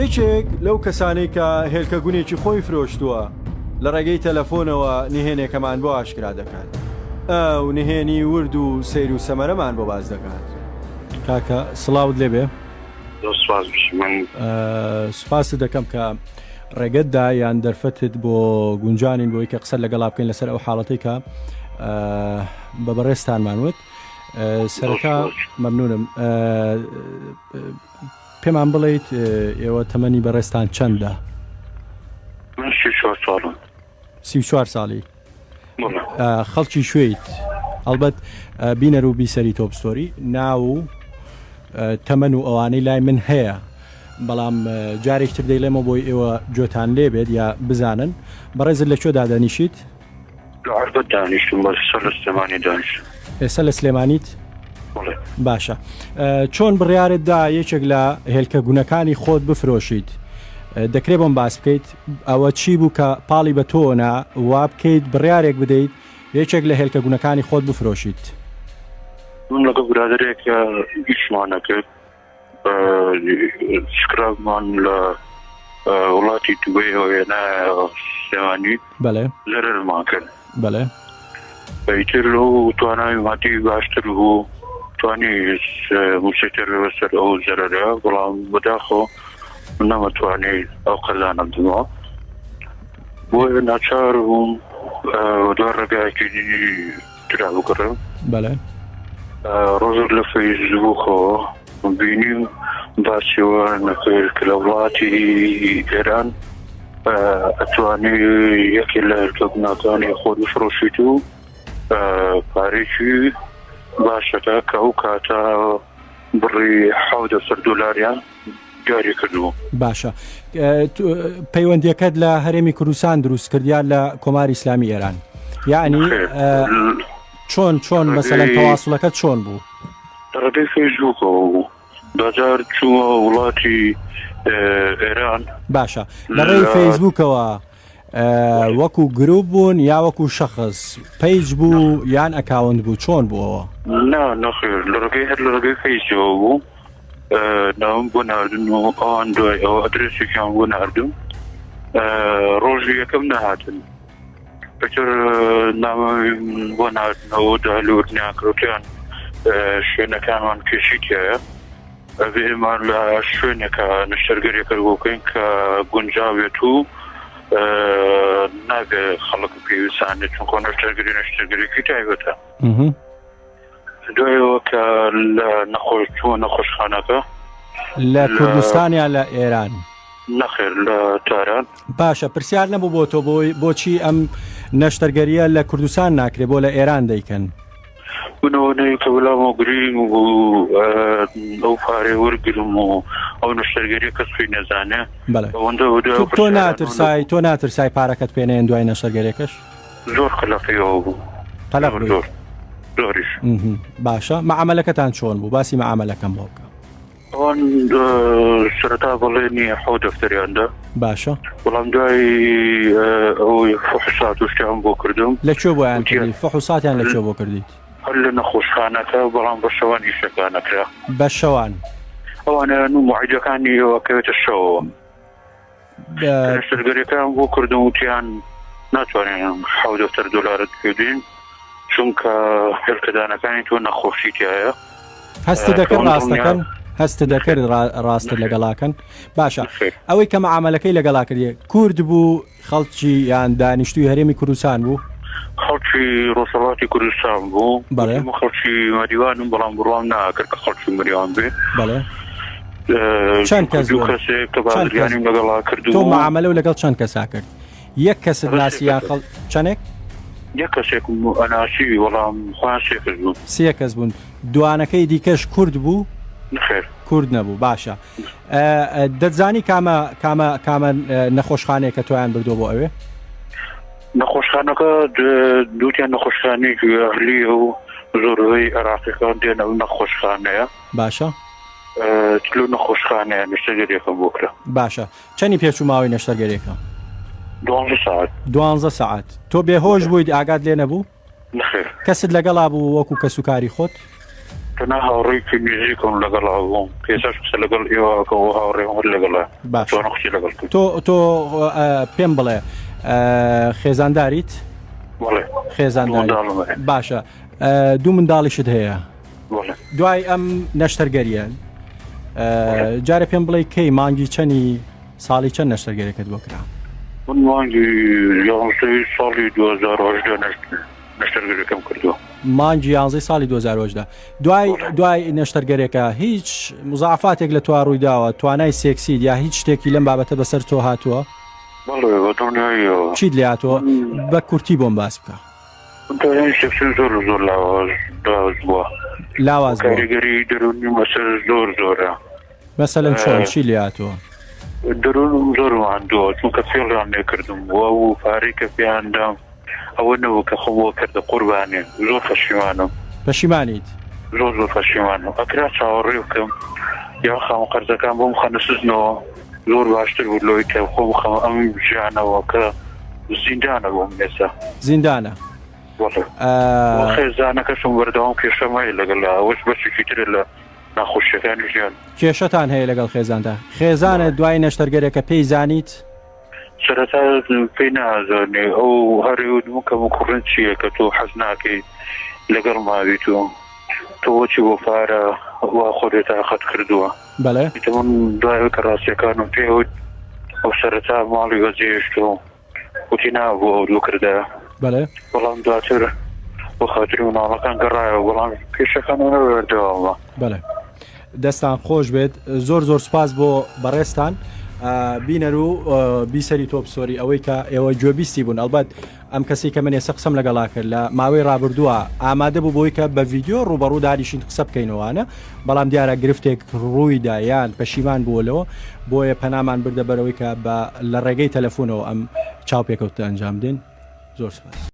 یەکێک لەو کەسانەی کە هێلکە گونێکی خۆی فرۆشتووە لە ڕێگەی تەلەفۆنەوە نهێنێکەمان بۆ ئاشکرا دەکات. ئەو نهێنی ورد و سەیر و سەمەرەمان بۆ باس دەکات. کاکە سڵاوت لێبێ. زۆر سوپاس بژی من. سوپاست دەکەم کە ڕێگەت دا یان دەرفەتت بۆ گونجانین بۆی کە قسە لەگەڵا بکەین لەسەر ئەو حاڵەتەی کە بە بەڕێزتانمان وت. سەرەتا مەمنونم پێمان بڵیت ئێوە تەمەنی بەڕێزتان چەندە؟ من 34 ساڵم. 34 ساڵی خەڵکی شوێیت هەڵبەت بینەر و بیسەری تۆپ ستۆری ناو و تەمەن و ئەوانەی لای من هەیە بەڵام جارێکتر دەیڵێمەوە بۆی ئێوە گوێتان لێبێت یا بزانن بەڕێزت لە کوێ دادەنیشیت؟ لە عەربەت دانیشتم بەس ئێستا لە سلێمانی دانیشتم. ئێستا لە سلێمانیت؟ بەڵێ. باشە چۆن بڕیارت دا یەکێک لە هێلکە گونەکانی خۆت بفرۆشیت؟ دەکرێت بۆم باس بکەیت ئەوە چی بوو کە پاڵی بە تۆ نا وا بکەیت بڕیارێک بدەیت یەکێک لە هێلکە گونەکانی خۆت بفرۆشیت؟ من لەگەڵ برادەرێک ئیشمان ئەکرد سکرابمان لە وڵاتی دوبەیەوە هێنایە سلێمانی بەڵێ زەرەرمان کرد بەڵێ ئیتر ئەو توانای مادی باشتر بوو توانی مسەیتەر بەسەر ئەو زەرەرە بەڵام بەداخەوە من نەمەتوانی ئەو قەرزانە بدەمەوە بۆیە ناچار بووم دوای ڕێگایەکی ترا بگەڕێم. بەڵێ. ڕۆژێک لە فەیسبووکەوە بینیم باسی ئەوە نەکرد کە لە وڵاتی ئێران ئەتوانی یەکێ لە هەرکەبناکانی خۆت بفرۆشیت و پارێکی باشەکە کە ئەو کاتە بڕی حەوت دەفتەر دۆلاریان دیاری کردبوو. باشە پەیوەندیەکەت لە هەرێمی کوردستان دروست کرد یا لە کۆماری ئیسلامی ئێران یعنی چۆن چۆن مەسەلەن تەواسڵەکە چۆن بوو؟ ڕێگەی فەیسبووکەوە بوو دواجار چوومە وڵاتی ئێران. باشە لە ڕێی فەیسبووکەوە وەکو گروپ بوون یا وەکو شەخس page بوو یان account بوو چۆن بووەوە؟ نا نەخێر لە ڕێگەی هەر لە ڕێگەی فەیسەوە بوو ناوم بۆ ناردن و ئەوان دوای ئەوە ئەدرسێکیان بۆ ناردم ڕۆژی یەکەم نەهاتن پتر نامە بۆ ناردنەوە دالوردنیان کرۆتیان شوێنەکانمان کێشی تایە ئەبێ ئێمە لە شوێنێکە نەشتەرگەریەکە بۆ بکەین کە گونجاوێت و نابێ خەڵک پێویستانێت چونکۆ نەشتەرگەری نەشتەرگەریکی تایبەتە دوایەوە کە لە نەخۆش چووە نەخۆشخانەکە لە کوردستان یا لە ئێران؟ نەخێر لە تاران. باشە پرسیار نەبوو بۆ تۆ بۆی بۆچی ئەم نەشتەرگەریە لە کوردستان ناکرێ بۆ لە ئێران دەیکەن؟ منەوە نەی کە بەلامەوە گرینگ بوو ئەو پارەی وەرگرم و ئەو نەشتەرگەریە کەس پێی نەزانێ بەڵێ ئەوەندە دوای ئەو تۆ پرسیارانەوە ناترسای نەبوو. تۆ ناترسای پارەکەت پێ نەیەن دوای نەشتەرگەریەکەش؟ زۆر قەلەقی ئەوە بوو قەلەق زۆر بووی زۆر زۆریش باشە مەعامەلەکەتان چۆن بوو باسی مەعامەلەکەم بۆ بکە ئەوان سەرەتا بەڵێنی حەو دەفتەریان دا باشە بەڵام دوای ئەوەی فحوسات و شتیان بۆ کردم لە کوێ بۆیان وتیان کردی فحوساتیان لە کوێ بۆ کردیت هەر لە نەخۆشخانەکە بەڵام بە شەوان ئیشەکان نەکرا بە شەوان ئەوانە و موعیدەکانی ئەوە کەوێتە شەوەوە نەشتەرگەریەکەیان بۆ کردم وتیان ناتوانین حەو دەفتەر دۆلارت پێدەین چونکە هێلکەدانەکانی تۆ نەخۆشی تایە هەست دەکرد ڕاستەکەن هەست دەکرد ڕاستت لەگەڵاکەن باشە ئەوەی کە معاملەکەی لەگەڵا کردی کورد بوو خەڵکی یان دانیشتوی هەرێمی کوردستان بوو خەڵکی ڕۆژهەڵاتی کوردستان بوو بەڵێ خەڵکی مەریوانم بەڵام بڕوام ناکرد کە خەڵکی مەریوان بێ بەڵێ چەند کەس دوو کەسێک کە بازرگانیم لەگەڵا کردو تۆ معاملە و لەگەڵ چەند کەسا کرد یەک کەست ناسی یان خەڵ چەندێک یەک کەسێک ئەناسی وەڵام خۆیان سێ کەس بوون سێ کەس بوون دوانەکەی دیکەش کورد بوو نەخێر کورد نەبوو باشە دەتزانی کامە کامە کامە نەخۆشخانەیە کە تۆیان بردووە بۆ ئەوێ؟ نەخۆشخانەکە دووتیان نەخۆشخانەیەکی ئەهلیە و زۆربەی عێراقیەکان دێن ئەو نەخۆشخانەیە. باشە. لەو نەخۆشخانەیە نەشتەرگەریەکەم بۆ کرا. باشە چەنی پێچوو ماوەی نەشتەرگەریەکە؟ دوانزە سەعات. دوانزە سەعات تۆ بێهۆش بوویت ئاگات لێ نەبوو؟ نەخێر. کەست لەگەڵا بوو وەکو کەسوکاری خۆت؟ تەنها هاوڕێیەکی نزیکم لەگەڵا بووم پێساش قسە لەگەڵ ئێوە ئەکەم و هاوڕێم هەر لەگەڵە باشە توانم قسەی لەگەڵ بکەم. تۆ تۆ پێم بڵێ خێزانداریت؟ بەڵێ دوو خێزانداری منداڵم هەیە. باشە دوو منداڵیشت هەیە بەڵێ. دوای ئەم نەشتەرگەریە بەڵێ. جارێ پێم بڵێ کەی مانگی چەنی ساڵی چەند نەشتەرگەرێکت بۆ کرا؟ من مانگی یانزەی ساڵی 2018 نەشتەرگەرەکەم کردووە. مانگی یانزەی ساڵی 2018 دوای دوای نەشتەرگەرێکە هیچ مزافاتێک لە تۆ ڕووی داوە توانای سێکسیت یا هیچ شتێکی لەم بابەتە بەسەر تۆ هاتووە؟ بەڵێ بە دڵنیاییەوە. چیت لێ هاتووە؟ بە کورتی بۆم باس بکە. من توانای سێکسیم زۆر زۆر لاواز لاواز بووە. لاواز بووە. کاریگەری دەروونیم لەسەر زۆر زۆرە. مەسەلەن چۆن چی لێ هاتووە؟ دەروونم زۆر ماندووە چونکە فێڵیان لێ کردم و ئەو پارەی کە پێیان دام ئەوە نەبوو کە خۆم بۆ کردە قوربانی زۆر پەشیمانم. پەشیمانیت؟ زۆر زۆر پەشیمانم ئەکرا چاوەڕێ بکەم یان خاوەن قەرزەکان بۆم خەنە سجنەوە زۆر باشتر بوو لەوەی کە خۆم بخەمە ئەم ژیانەوە کە زیندانە بۆ من ئێستا. زیندانە؟ بەڵێ خێزانەکەشم بەردەوام کێشەم هەیە لەگەڵ ئەوەش بەشێکی ترە لە ناخۆشیەکانی ژیان. کێشەتان هەیە لەگەڵ خێزاندا؟ خێزانت دوای نەشتەرگەرێکە پێی زانیت؟ سەرەتا پێی نازانێ ئەو هەر ئەیوت من کەم و کوڕن چییە کە تۆ حەز ناکەی لەگەڵ ماویت و تۆ بۆچی بۆ پارە وا خۆت بێتاقەت کردووە. بەڵێ. ئیتر من دوای ئەوەی کە ڕاستیەکانم پێ وت ئەو سەرەتا ماڵی بەجێهێشت و وتی نا بۆ ئەو دوو کردە. بەڵێ. بەڵام دواتر بۆ خاتری مناڵەکان گەڕایەوە بەڵام کێشەکان هەر بەردەوامە. بەڵێ دەستان خۆش بێت زۆر زۆر سوپاس بۆ بەڕێزتان بینەر و بیسەری تۆپ سۆری ئەوەی کە ئێوە گوێبیستی بوون ئەلبەت ئەم کەسی کە من ئێستا قسەم لەگەڵا کرد لە ماوەی ڕابردووە ئامادە بوو بۆی کە بە ڤیددیو ڕوبەڕوو دانیشین قسە بکەینەوانە بەڵام دیارە گرفتێک ڕوویدا یان پەشیمان بووە لەوە بۆیە پەنامان بردە بەرەوەی کە بە لە ڕێگەی تەلەفۆنەوە ئەم چاوپێکەوتە ئەنجام دێن زۆر سپاس.